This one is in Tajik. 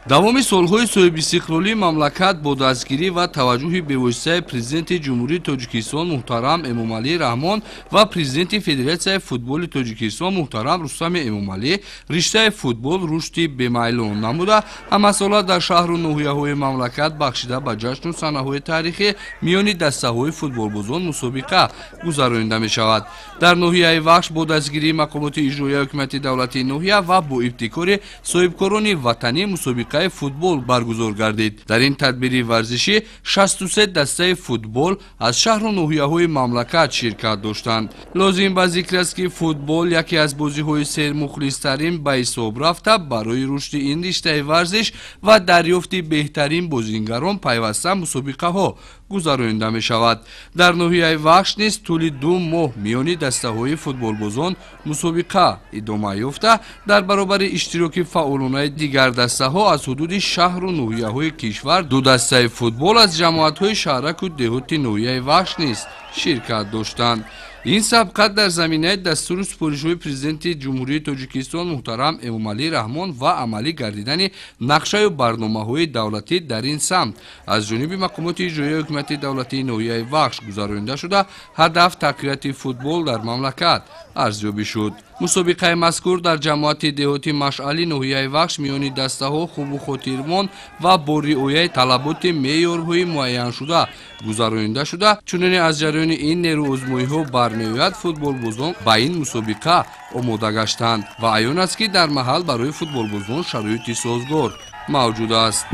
Давоми солҳои соҳибистиқлолии мамлакат бо дастгирӣ ва таваҷҷӯҳи бевоситаи Президенти Ҷумҳурии Тоҷикистон муҳтарам Эмомалӣ Раҳмон ва Президенти Федератсияи футболи Тоҷикистон муҳтарам Рустами Эмомалӣ риштаи футбол рушди бемайлон намуда, ҳамасола дар шаҳру ноҳияҳои мамлакат бахшида ба ҷашну санаҳои таърихӣ миёни дастаҳои футболбозон мусобиқа гузаронида мешавад. Дар ноҳияи Вахш бо дастгирии мақомоти иҷроияи ҳокимияти давлатии ноҳия ва бо ибтикори соҳибкорони ватанӣ мусобиқаи футбол баргузор гардид. Дар ин тадбири варзишӣ 63 дастаи футбол аз шаҳру ноҳияҳои мамлакат ширкат доштанд. Лозим ба зикр аст, ки футбол яке аз бозиҳои сермухлистарин ба ҳисоб рафта, барои рушди ин риштаи варзиш ва дарёфти беҳтарин бозингарон пайваста мусобиқаҳо гузаронида мешавад. Дар ноҳияи Вахш низ тӯли 2 моҳ миёни дастаҳои футболбозон мусобиқа идома ёфта, дар баробари иштироки фаъолонаи дигар дастаҳо аз ҳудуди шаҳру ноҳияҳои кишвар, ду дастаи футбол аз ҷамоатҳои шаҳраку деҳоти ноҳияи Вахш низ ширкат доштанд. Ин сабқат дар заминаи дастуру супоришҳои Президенти Ҷумҳурии Тоҷикистон муҳтарам Эмомалӣ Раҳмон ва амалӣ гардидани нақшаю барномаҳои давлатӣ дар ин самт аз ҷониби мақомоти иҷроияи ҳокимияти давлатии ноҳияи Вахш гузаронида шуда, ҳадаф тақвияти футбол дар мамлакат арзёбӣ шуд. Мусобиқаи мазкур дар ҷамоати деҳоти Машъали ноҳияи Вахш миёни дастаҳо хубу хотирмон ва бо риояи талаботи меъёрҳои муайяншуда гузаронида шуда, чуноне аз ҷараёни ин нерӯозмоиҳо бармеояд, футболбозон ба ин мусобиқа омода гаштанд ва аён аст, ки дар маҳал барои футболбозон шароити созгор мавҷуд аст.